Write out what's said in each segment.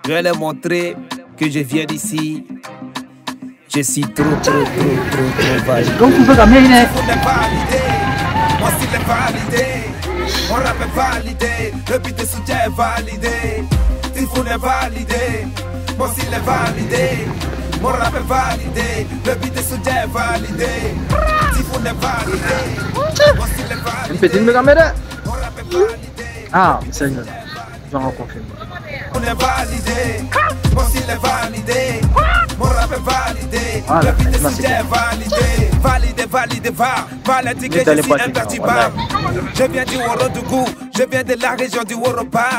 Je vais leur montrer que je viens d'ici. Je suis trop, trop, trop, trop, trop validé. Donc tu veux ramener. Moi s'il est validé, mon rap est validé, le beat de soutien est validé. Tifoun est validé, moi s'il est validé, mon rap est validé, le beat de soutien est validé. Tifoun est validé, moi s'il est validé. Une petite caméra. Mon rap est validé. Ah, Seigneur, je vais en confirmer. On est validé, moi s'il est validé, mon rap est validé, voilà, le beat de soutien est validé. Validé, validé, va, validé que je suis imperturbable. Je viens du Worodougou, je viens de la région du Woroba.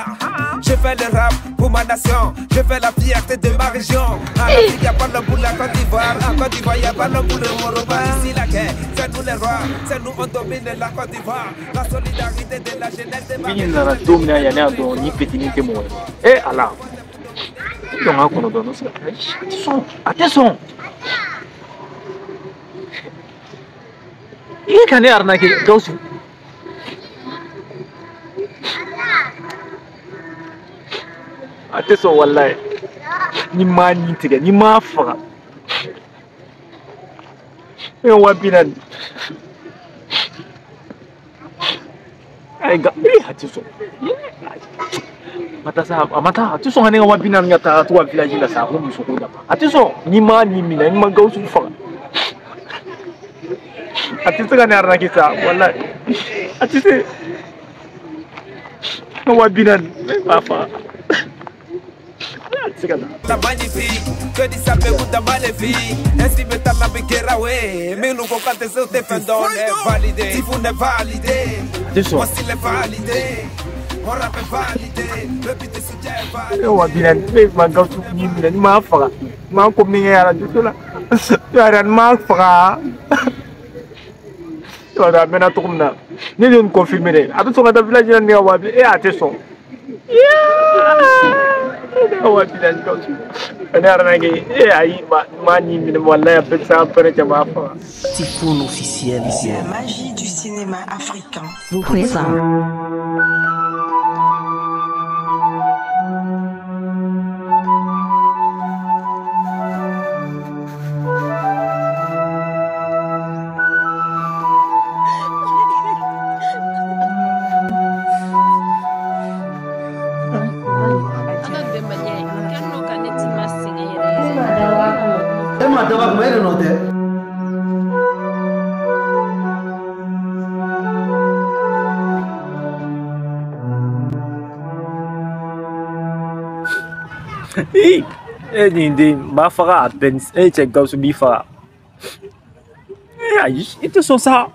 Je fais le rap pour ma nation, je fais la fierté de ma région. En Afrique, y'a pas le bout de la Côte d'Ivoire, en Côte d'Ivoire, y'a pas le bout de Woroba. Ici la guerre, c'est nous les rois, c'est nous on domine la Côte d'Ivoire. La solidarité de la jeunesse de ma région. Eh Allah, attention. Il est arnaqué, Gaussou. Attention, wallahi. Ni ma ni tigɛ, ni ma faga. E wa bi naani. Ayi nka ee a tɛ sɔn. Ma taa sa, a ma taa, a tɛ sɔn ka ne ka 20 000 ka taa to ka village la sa, ko muso ko dama. A tɛ sɔn, ni ma ni minɛ, ni ma Gaussou faga. A tɛ se ka ne arnaquer sa, wallahi. A tɛ se. N ka 20 000, ne b'a faga. La magnifique, que dit ça peut vous maléfique. Ainsi me t'a la bikerawe. Mais nous quand tes autres défendons est validé. Si vous n'est validé, moi s'il est validé, mon rap est validé, le beat de soutien est validé. Wa bilan, ne ma Gaussou ni minɛ, ni ma faga. Ma ko min kɛ arajo la. Yɛrɛ ni ma faga. I b'a dɔn a mɛnna cogo min na. Ne de ye nin confirmer dɛ. A bɛ sɔn ka taa village la ni ka 20 000, e a tɛ sɔn. Tifoun officiel. La magie du cinéma africain. Vous présente. E nin den n b'a faga a bɛɛ ni e cɛ Gawusu b'i faga. Ayi i tɛ sɔn sa.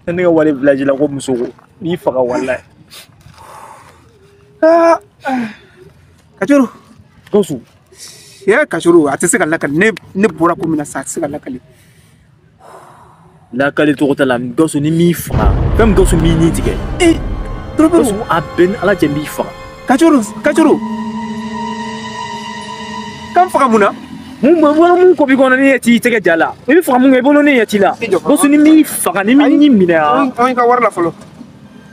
Ne ka wari village la ko muso ko n b'i faga walayi. Kajuru. Gawusu. Ye Kajuru a tɛ se ka lakali ne bɔra ko min na sa a tɛ se ka lakali. Lakali tɔgɔ t'a la Gawusu ni m'i faga fɛn min Gawusu m'i ni tigɛ. Gawusu a bɛɛ ni Ala cɛ n b'i faga. Kajuru Kajuru. K'an faga mun na? Mun ko b'i kɔnɔ ne ɲɛ t'i tɛgɛ ja la. I bɛ faga mun kɛ i bolo ne ɲɛ t'i la. Gawusu ni m'i faga ni m'i ni minɛ yan. An ka wari la fɔlɔ.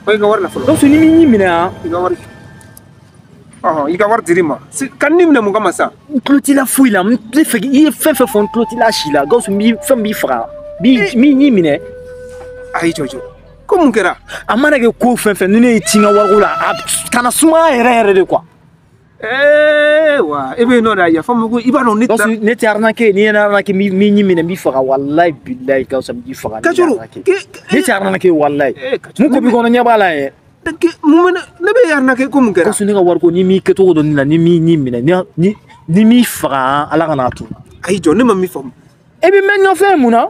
An ka wari la fɔlɔ. Gawusu ni m'i ni minɛ yan. I ka wari. Ɔhɔn i ka wari dir'i ma. Ka ni minɛ mun kama sa? N tulo t'i la foyi la n tɛ fɛ i ye fɛn fɛn fɔ n tulo t'i la si la Gawusu n b'i fɛn b'i faga n b'i ni minɛ. Ayi jɔ jɔ. Ko mun kɛra? A mana kɛ ko fɛn fɛn ni ne y'i ci n ka wariko la a kana sumaya yɛrɛ yɛrɛ de quoi. Ee wa e bɛ yen nɔ de a yafa n ma ko i b'a dɔn ne ta. Gawusu ne tɛ arnaquer ni ye ne arnaquer n b'i ɲi minɛ n b'i faga walayi bilayi Gawusu n b'i faga. Kajuru ne tɛ arnaquer walayi. Mun ko b'i kɔnɔ ɲɛ b'a la yɛ. Mun bɛ ne bɛ arnaquer ko mun kɛra? Gawusu ne ka wariko ni m'i kɛcogo dɔn ne la ni m'i ɲi minɛ ni m'i faga Ala kana a to. Ayi jɔ ne ma min faamu. E bɛ mɛn nɔfɛ mun na?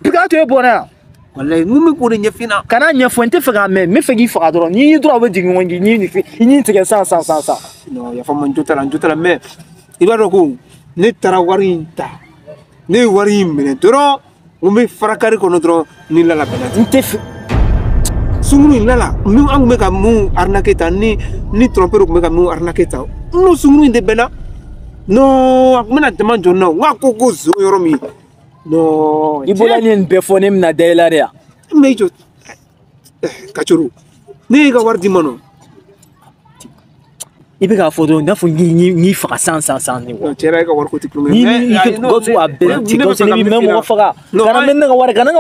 Bi k'a to e bɔra yan. Walayi mun bɛ k'o de ɲɛf'i ɲɛna. Kana ɲɛfɔ n tɛ fɛ k'a mɛn n bɛ fɛ k'i faga dɔrɔn n'i y'i dɔrɔn a bɛ jigin ɲɔgɔn i ni tigɛ san san san san. Non yafa n ma n jo t'a la n jo t'a la mais i b'a dɔn ko ne taara wari in ta ne ye wari in minɛ dɔrɔn n bɛ farakari kɔnɔ dɔrɔn ni lala bɛnna. N tɛ fɛ. Sunkuru in lala min an tun bɛ ka mun arnaquer tan ni trompeur tun bɛ ka mun arnaquer tan n'o sunkuru in de bɛnna non a tun bɛna jama jɔ n na o n k'a ko ko zon yɔrɔ min. Non. I bɔra ni nin bɛɛ fɔ ne bɛna da i la de yan. Mais jɔ Kacoro ne y'i ka wari di ma nɔ. I bɛ k'a fɔ dɔrɔn i n'a fɔ n y'i faga san ne quoi. Cɛ yɛrɛ e ka wari ko tɛ kulonkɛ ye. Ni i Gawusu a bɛɛ ti Gawusu ni bɛ mɔgɔ faga. Kana bɛ ne ka wari kana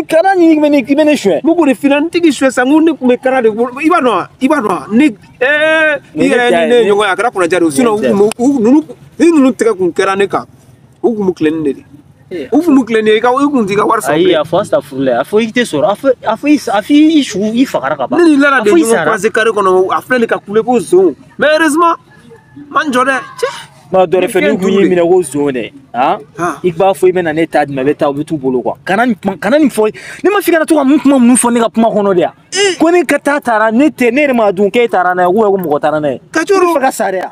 kana ɲini i bɛ ne suɲɛ. N b'o de f'i ɲɛna n tɛ k'i suɲɛ sa n ko ne tun bɛ kara de bolo i b'a dɔn wa i b'a dɔn wa ne i yɛrɛ ni ne ye ɲɔgɔn ye a kɛra kunnaja de ye sinon u ninnu ni ninnu tɛgɛ kun kɛra ne kan u tun bɛ tilen ni ne de. U tun bɛ tilen ni ye i kun t'i ka wari sɔrɔ. Ayi a fɔ astafurulayi a fɔ i tɛ sɔrɔ a fɔ i su i fagara ka ban. Ne ni Lala de ɲɔgɔn croisé carré kɔnɔ a filɛ nin ka kule ko zon mais heureusement man jɔ dɛ cɛ. Ma dɔ wɛrɛ fɛ n'u kun y'i minɛ ko zon dɛ han i b'a fɔ i bɛ na ne ta di ma i bɛ taa u bɛ t'u bolo quoi kana nin fɔ ne ma f'i kana to ka mun kuma ninnu fɔ ne ka kuma kɔnɔ de yan ko ne ka taa taara ne tɛ ne yɛrɛ ma dun k'e taara n'a ye ko mɔgɔ taara n'a ye. Kacoro i bɛ fɛ ka sa de yan.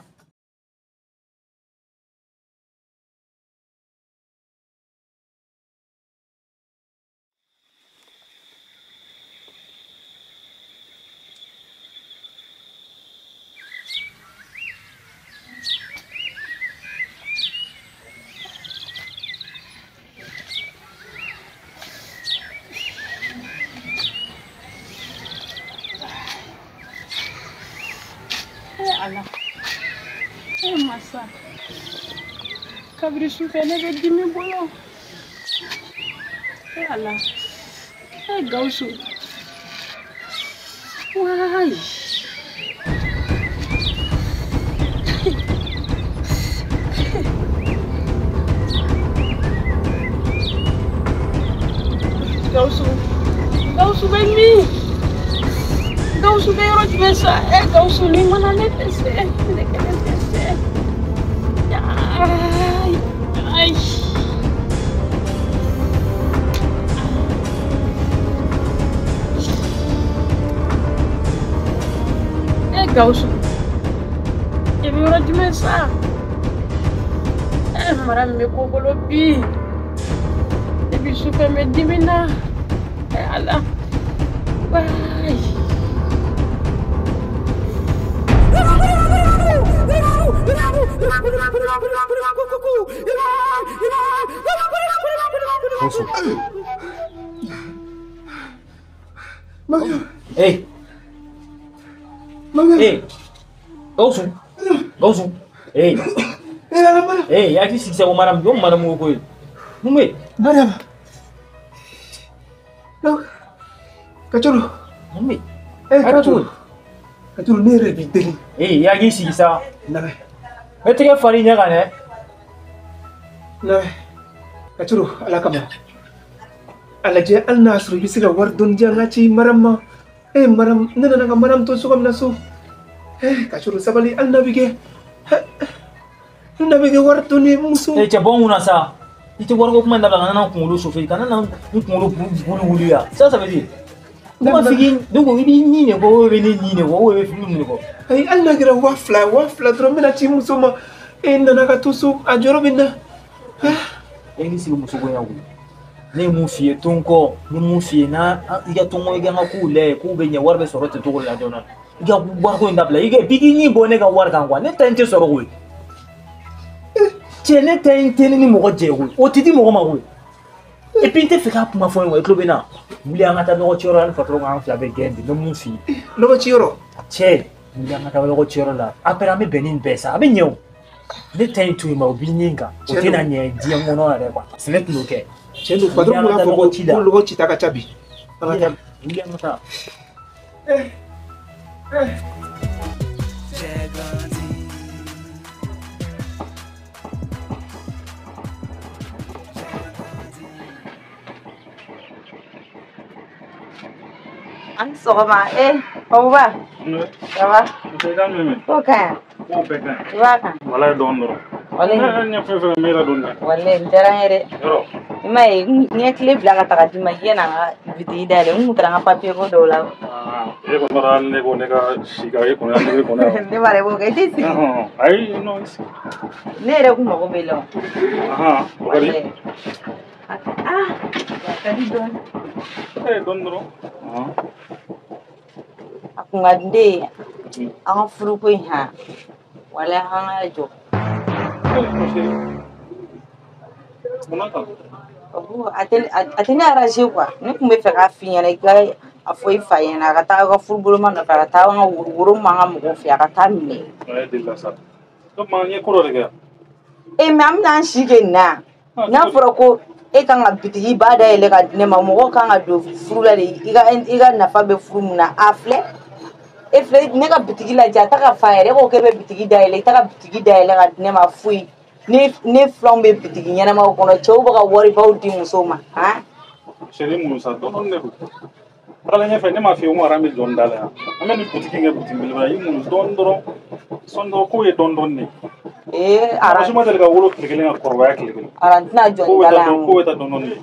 Ala e masa kabiri sufɛ ne bɛ dimi bolo e Ala e Gawusu wayi Gawusu Gawusu bɛ min? Gawusu bɛ yɔrɔ jumɛn sa? E Gawusu ni mana ne tɛ se ne kelen tɛ se ayi ayi. E Gawusu i bɛ yɔrɔ jumɛn sa? E mara min bɛ ko bolo bi depi sufɛ n bɛ dimi na e Ala wayi. Hey. Hey. Gawusu. Gawusu. Hey. Hey, hakili sigi sa ko madame, ko madame ko koyi. Mun bɛ yen? Madame. Kacoro. Mun bɛ yen? Eh Kacoro. Kacoro ne yɛrɛ b'i deli. Hey, i hakili sigi sa. Labɛn. Ne tɛgɛ far'i ɲɛ kan dɛ. Labɛn. Kacoro Ala kama. A lajɛ hali n'a sɔrɔ i bɛ se ka wari dɔɔni di yan n ka ci madame ma. Eh madame ne nana ka madame to so kɔnɔ so. Eh Kacoro sabali hali n'a bɛ kɛ. Hali n'a bɛ kɛ wari dɔɔni ye muso. Eh cɛ bɔ n kunna sa. I tɛ wariko kuma in dabila ka na n kunkolo chauffer ka na n kunkolo wuli wuli yan. Ça ça veut dire. Ne ma f'i k'i ne ko i b'i ɲin de kɔ ou bɛ ne ɲin de kɔ ou bɛ mun de kɔ. Ayi hali n'a kɛra 2000 dɔrɔn n bɛna ci muso ma. E nana ka to so a jɔrɔ bɛ n na. E ni sigi muso ko in na koyi. Ne ye mun f'i ye to n kɔ n ye mun f'i ye n'a i ka to n kɔ i ka n ka kow lajɛ kow bɛ ɲɛ wari bɛ sɔrɔ ten cogo de la joona i ka wariko in dabila i ka bi k'i ɲin bɔ ne ka wari kan quoi ne ta in tɛ sɔrɔ koyi. Cɛ ne ta in tɛ ne ni mɔgɔ jɛ koyi o tɛ di mɔgɔ ma koyi. Et puis n tɛ fɛ k'a kuma fɔ n ye wa i tulo bɛ n na wuli an ka taa lɔgɔ ciyɔrɔ la ni patron k'an fila bɛ gɛn bi n bɛ mun f'i ye. Lɔgɔ ciyɔrɔ. Cɛ wuli an ka taa lɔgɔ ciyɔrɔ la après an bɛ bɛn ni nin bɛɛ sa a bɛ ɲɛ o. Ne ta in to yen ma o b'i ɲin kan o tɛna ɲɛ diɲɛ kɔnɔ yɛrɛ quoi sɛnɛ tun y'o kɛ. Cɛ don patron b'a fɔ ko lɔgɔ cita ka ca bi. An ka taa. Wuli an ka taa. An sɔgɔma e Abuba. Ça va? Ko ka ɲi. Ko bɛɛ ka ɲi. I b'a kan. Walayi dɔɔni dɔrɔn. Walayi. Ne ɲɛ fɛn fɛn bɛ dɔɔni dɛ. Walayi n diyara n ye dɛ. Yɔrɔ. I m'a ye n ye tile bila ka taga d'i ma i ye na n ka bitigi dayɛlɛ n kun taara n ka papiye ko dɔw la. E kɔni b'a dɔn ne ko ne ka si ka e kɔni ne kɔni. Ne b'a dɔn i b'o kɛ i t'i sigi. Ayi non i sigi. Ne yɛrɛ kun mago b'e la o. O ka di. Ah a ka di dɔɔni. Eh dɔɔni dɔrɔn. A kun ka di ne ye an ka furuko in han walayi an ka jɔ. A tɛ ne arranger quoi ne kun bɛ fɛ k'a f'i ɲɛna i ka A fɔ i fa ɲɛna a ka taa aw ka furuboloma nɔfɛ, a ka taa an ka woro m'an ka mɔgɔw fɛ, a ka taa minɛ. A ye delila sa. O tuma n ye ko dɔ de kɛ. E mais an bɛna an si kɛ nin na. N'a fɔra ko e kan ka bitigi ba dayɛlɛ ka di ne ma, mɔgɔw kan ka don furu la de, i ka nafa bɛ furu mun na, a filɛ. E filɛ ne ka bitigi lajɛ, a ta ka fa yɛrɛ, e ko k'e bɛ bitigi dayɛlɛ, i ta ka bitigi dayɛlɛ ka di ne ma foyi. Ne filanw bɛ bitigi ɲɛnamaw kɔnɔ, cɛw bɛ ka waribaw di musow ma. Han? Chérie mun sa, dɔɔnin de don. Tagalen ɲɛfɛ ne m'a f'i ye ko aran bɛ jɔ nin da la yan. An bɛ nin butigi kɛ butigi belebele ye, i mun dɔɔnin dɔrɔn. Sɔɔni dɔrɔn kow ye dɔɔnin dɔɔnin de. Ee aran. Mɔgɔ si ma deli ka wolo tile kelen ka kɔrɔbaya tile kelen. Aran tɛna jɔ nin da la yan. Ko bɛ taa dɔɔnin dɔɔnin de.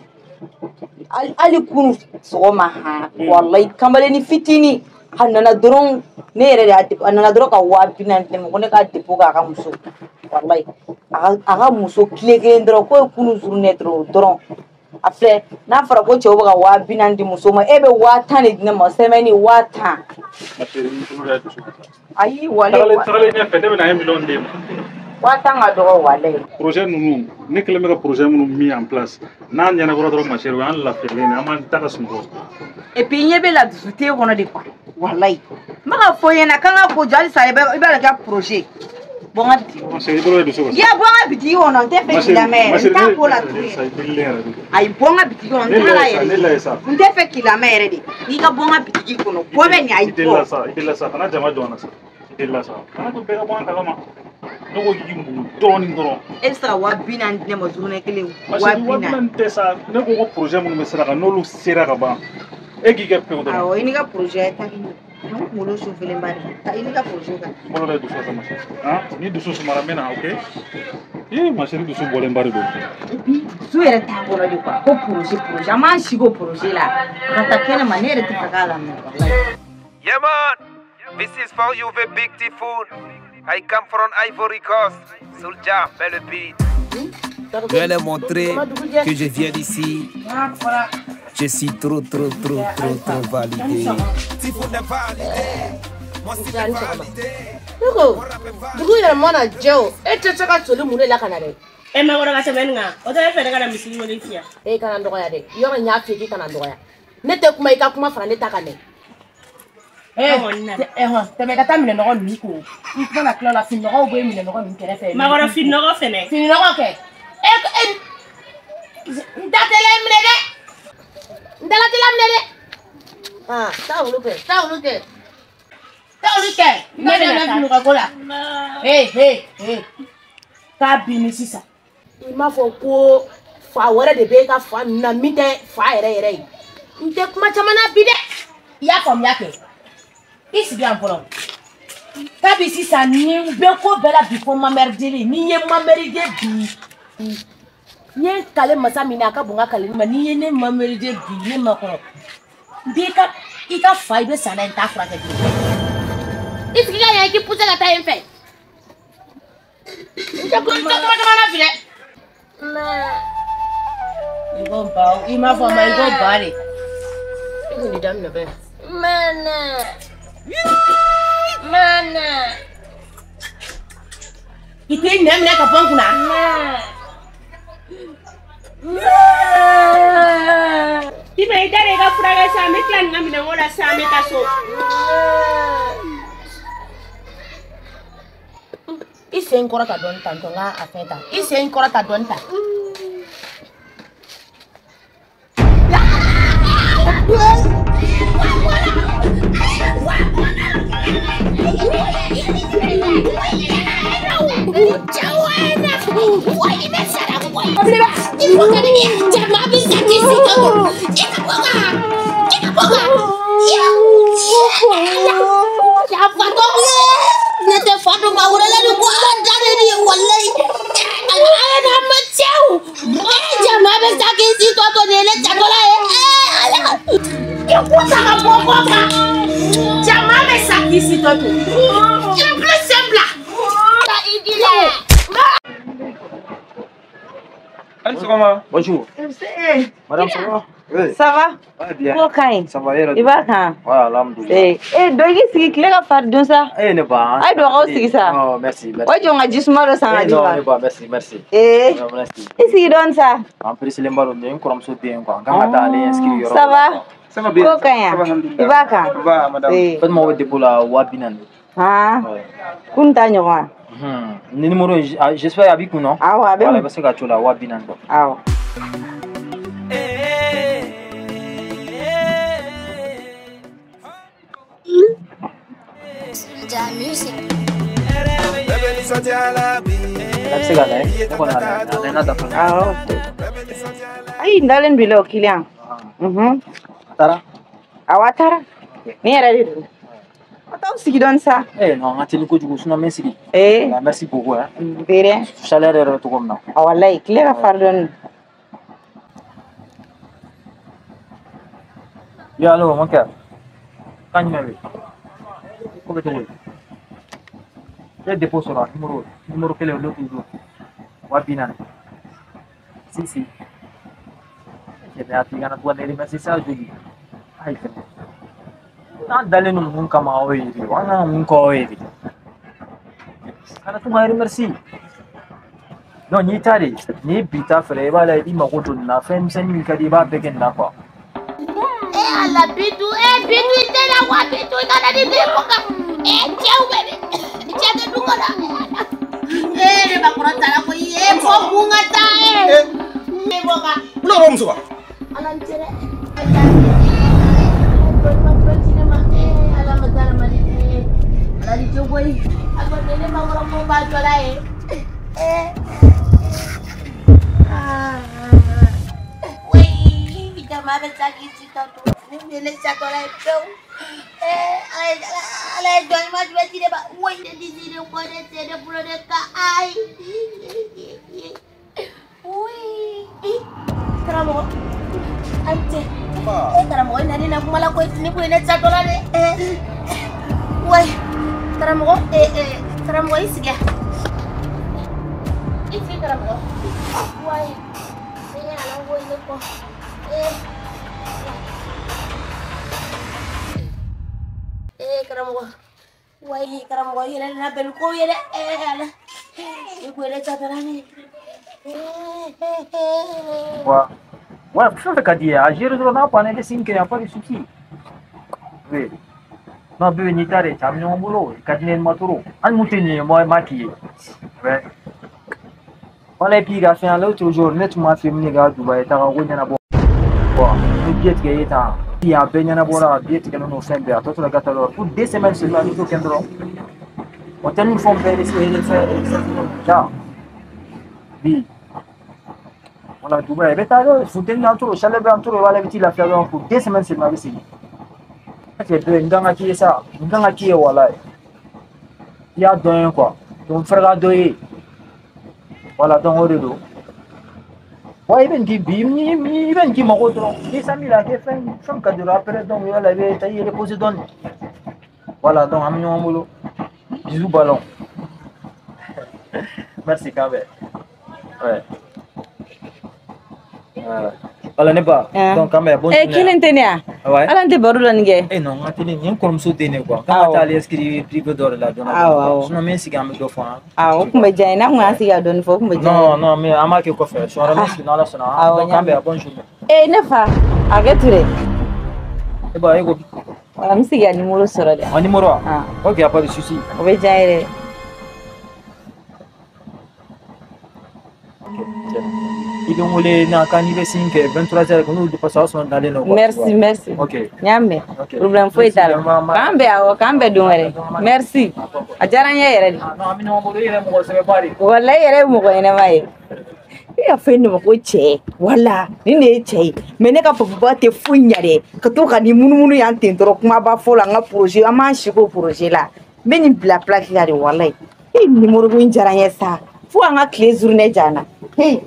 Hali kunun sɔgɔma han, walayi kamalennin fitinin a nana dɔrɔn, ne yɛrɛ de y'a a nana dɔrɔn ka 40 000 di ne ma, ko ne k'a depo k'a ka muso. Walayi a ka muso tile kelen dɔrɔn, k'o ye kunun journée dɔrɔn. A filɛ n'a fɔra ko cɛw bɛ ka 40 000 di muso ma, e bɛ 10 000 de di ne ma, semaine 10 000. Ayi walayi. Tagalen ɲɛfɛ ne bɛna 1 million d'e ma. 10 000 ka dɔgɔ walayi. Projet ninnu ne kɛlen bɛ ka projet minnu mis en place, n'a ɲɛnabɔra dɔrɔn ma chérie, o y'an lafiyalen de, an b'an da ka sunɔgɔ. Et puis ɲɛ bɛ la dusu t'e kɔnɔ de quoi, walayi. N bɛ ka fɔ i ɲɛna k'an ka ko jɔ halisa, i b'a la kɛ projet. Bɔ n ka bitigi kɔnɔ. I bolo ye dusu kasi. Ya bɔ n ka bitigi kɔnɔ, n tɛ fɛ k'i lamɛn yɛrɛ, n t'a ko la tuguni. Ayi bɔ n ka bitigi kɔnɔ, n t'a la yɛrɛ. Ne lajɛ sa. N tɛ fɛ k'i lamɛn yɛrɛ de. N'i ka bɔ n ka bitigi kɔnɔ, bɔ bɛ nin ayi bɔ. I delila sa, i delila sa, kana jama jɔ an na sa. I delila sa. Kana to bɛɛ ka bɔ an kalama. Ne ko k'i muɲu dɔɔnin dɔrɔn. E bɛ se ka 40 000 di ne ma journée kelen? 40 000. 40 000 tɛ sa, ne ko ko projet minnu bɛ sira kan, n'olu sera ka ban, e k'i kɛ pewu dɔrɔn. Awɔ, i n'i ka projet ta. N kunkolo sufelenba de. Taa i n'i ka projet kan. Bolo dɛ dusu sa ma chérie. Han, ni dusu sumara n bɛ na, ok? Ii ma chérie dusu bɔlenba de don. Et puis dusu yɛrɛ t'a kɔnɔ de quoi, ko projet projet, an b'an sigi o projet la. A ka taa kɛnɛ ma, ne yɛrɛ tɛ fɛ k'a lamɛn walayi. Yeah man, this is for you the big typhoon. I come from Ivory Coast. Soulja, mets le beat. Je vais leur montrer que je viens d'ici. Je suis trop, trop, trop, trop, trop validé. Typhoon est validé. Mon style est validé. Dugu, dugu yɛrɛ mana jɛ o, e tɛ se ka soli mun de la ka na dɛ? E ma kɔrɔ ka tɛmɛ nin kan, o tɛ e fɛ ne ka na misiri wele fiyɛ. E kana n dɔgɔya dɛ, yɔrɔ n y'a f'i ye k'i kana n dɔgɔya. Ne tɛ kuma i ka kuma fara ne ta kan dɛ. Hɔn, tɛmɛ ka taa minɛnɔgɔ ninnu ko. N mana tila o la, fininɔgɔw bɛ minɛnɔgɔ ninnu kɛrɛfɛ. Makɔrɔ fininɔgɔ fɛnɛ. Fininɔgɔ kɛ. E n da tɛ la minɛ dɛ. N dala tɛ la minɛ dɛ. Ah, taa olu kɛ, taa olu kɛ. Taa olu kɛ. Ne bɛ na fininɔgɔ ko la. Hey, hey, hey. K'a bin sisan. I m'a fɔ ko fa wɛrɛ de bɛ e ka fa ninnu na min tɛ fa yɛrɛ yɛrɛ ye. N tɛ kuma caman na bi dɛ. I y'a faamuya kɛ. I sigi yan fɔlɔ. Kabi sisan ni bɛ ko bɛɛ la bi fo mamɛrideli, n'i ye mamɛriden bi, n ye kale masa min na a ka bon n ka kale ma, n'i ye ne mamɛriden bi ne ma kɔrɔ, n b'i ka i ka fa i bɛ sa n'a ye n t'a furakɛ bilen. I sigi ka yan i k'i poussé ka taa yen fɛ. N tɛ kuma caman na bi dɛ. I ko ba, i m'a fɔ a ma i ko ba de. I kun daminɛ bɛɛ. Mana. Mana. I t'i nɛn minɛ ka bɔ n kunna. I ma i da de i ka furakɛ sa, n bɛ tila nin ka minɛnko la sisan, an bɛ taa so. I sen kɔrɔta dɔɔni tantɔ n ka a fɛn ta. I sen kɔrɔta dɔɔni ta. Bonjour. Madame, ça va? Oui. Ça va? Ouais, bien. Ko ka ɲi? Ça va yɛrɛ? I b'a kan? Ouais, alhamdoulilah. Eh, dɔ i k'i sigi tile ka fari dun sa. Eh, ne ba. A ye don aw sigi sa. Oh, merci, merci. O jɔ n ka jisuma dɔ san ka Eh, di non, ma. ne ba, merci, merci. Eh, Non, merci. i sigi dɔɔni sa. En plus, le balo, nin ye n kɔrɔmuso den quoi. N kan ka taa ale inscrire yɔrɔ Ça dɔ la, va? quoi. Ça va bien. Ko ka ɲi i b'a kan. Va madame. Fatima o dépôt la 20 000. Han. Kun t'a ɲɔgɔn wa? Ni numéro j'espère a b'i kun non? Awɔ a bɛ. Voilà, i bɛ se ka t'o la 20 000 quoi. Awɔ. A bɛ se ka lajɛ ne kɔni a lajɛ n'a dafa. Awɔ. Ayi n dalen don i la o client. A taara? Awɔ a taara. Ni yɛrɛ de don. Aw t'aw sigi dɔɔni sa. Eh non, an ka teli kojugu sinon n bɛ sigi. Ee. Merci beaucoup hein. De rien. Chaleur yɛrɛ bɛ cogo min na. A walayi tile ka farin dɔɔni. Oui, allô, mon cœur. Kan jumɛn bɛ yen? Ko bɛ cogo di? I ye dépôt sɔrɔ numéro kelen l'autre jour. 20 000. Si si. Cɛ a tigi kana to ka ne remercier sa joli. Ayi fɛnɛ. An dalen don mun kama aw ye de? An kan ka mun kɛ aw ye de? Kana to ka remercier. Non, n'i ta de, n'i ye bi ta fɛnɛ i b'a lajɛ i b'i mako don nin na fɛn misɛnnin min ka di i b'a bɛɛ kɛ nin na quoi. Eh ala Bintu, eh Bintu i tɛ na wa Bintu i kana ni den ko kan. Eh cɛw bɛ de, cɛ tɛ du kɔnɔ. Eh ne bakɔrɔ taara koyi, eh fo kun ka taa eh. Ne bɔ ka. Wula ka bɔ muso kan. Ala n cɛ dɛ. Eh ala ma taa ma eh ala ni ce koyi. A ko ne bakɔrɔ ko ba jɔla ye. Eh. Ah. Oui, jama bɛ taa k'i ci tɔ to. Ne kun ye ne satɔla ye pewu. Eh, ala ye jɔn ɲuman jumɛn ci ne ma. Woyi, ne disi ne kɔ ne sen ne bolo ne ka ayi. Woyi. Karamɔgɔ, a ni ce. Eh, karamɔgɔ i nana ne na kuma la koyi. Ne kun ye ne satɔla de. Eh, woyi, karamɔgɔ, eh, eh, karamɔgɔ i sigi yan. I sigi karamɔgɔ. Woyi. Eh, ala woyi ne kɔ. Eh. Eh karamɔgɔ wayi karamɔgɔ i yɛrɛ nana bɛn ni kow ye dɛ eh ala i ko ne satɔla ne. Ouais. Ouais, fɛn fɛn ka di i ye a gérer dɔrɔn n'a banna i bɛ segin kɛ y a pas de souci. Oui. Non bébé n'i ta de cɛ a bɛ ɲɔgɔn bolo i ka di ne ye ma trop hali mun tɛ nin ye moi m'a k'i ye. Ouais. Voilà et puis ka fɛn l'autre jour ne tun b'a f'i ye min ka Dubaï taga ko ɲɛnabɔ. Bon, ni billet tigɛ e tan. A bɛɛ ɲɛnabɔra billet tigɛlen don fɛn bɛɛ a tɔ tora ka taa dɔrɔn pour 2 semaines seulement n'i t'o kɛ dɔrɔn. Hôtel ni fɛnw bɛɛ bɛ fɛn ja. Oui. Voilà, Dubaï, i bɛ taa dɔrɔn funteni na trop chaleur bɛ yan trop voilà i bɛ t'i lafiya dɔrɔn pour 2 semaines seulement i bɛ segin. Cɛ bɛɛ n kan ka k'i ye sa n kan ka k'i ye walayi. I y'a dɔn ye quoi donc n fɛnɛ ka dɔ ye. Voilà donc o de don. Ouais, i bɛ nin k'i bi i bɛ nin k'i mako dɔrɔn 200 000 a kɛ fɛn fɛn ka di après donc voilà i bɛ taa i reposer dɔɔni. Voilà donc an bɛ ɲɔgɔn bolo. Bisous ballon. Merci k'an bɛn. Ouais. Ouais. Voilà ne ba. Donc k'an bɛn bonne Eh journée. kelen tɛ ne ya? Ouais. Ala n tɛ baro dɔɔni kɛ. Eh non, n ka teli nin ye n kɔrɔmuso den de ye quoi. K'an ka taa ale inscrire privé dɔ de la joona. Awɔ, awɔ. Sinon n bɛ n sigi an bɛ dɔ fɔ an. Awɔ o kun bɛ diya n ye n'a kun y'an sigi ka dɔɔni fɔ o kun bɛ diya n ye. Non non mais an b'a kɛ kɔfɛ. Sɔn wɛrɛ n bɛ sigi n'Ala sɔnna. Awɔ, Donc k'an bɛn bonne journée. Eh ne fa a kɛ Ture. E ba e ko Wala n bɛ se k'i ka numéro sɔrɔ dɛ. Un numéro wa? Ah. Ok, y a pas de souci. O bɛ diya n ye dɛ. I bɛ n wele n'a kan n'i bɛ sin kɛ 23 heures ko n'olu parce que o y'a sɔrɔ n dalen don quoi. Merci merci. Ok. N y'a mɛn. Ok. Problème foyi t'a la. K'an bɛn awɔ k'an bɛn don wɛrɛ. Merci. A diyara n ye yɛrɛ de. Non an bɛ ɲɔgɔn bolo i yɛrɛ ye mɔgɔ sɛbɛba de ye. Walayi i yɛrɛ ye mɔgɔ ɲɛnama ye. E y'a fɔ ne ma ko cɛ wala nin de ye cɛ ye mais ne ka papa tɛ foyi ɲa dɛ ka to ka nin munumunu yan ten dɔrɔn kumaba fɔ la n ka projet an m'an si k'o projet la n bɛ nin bila plaque la de walayi e numéro ko in diyara n ye sa fo an ka tile journée diya n na. Hey.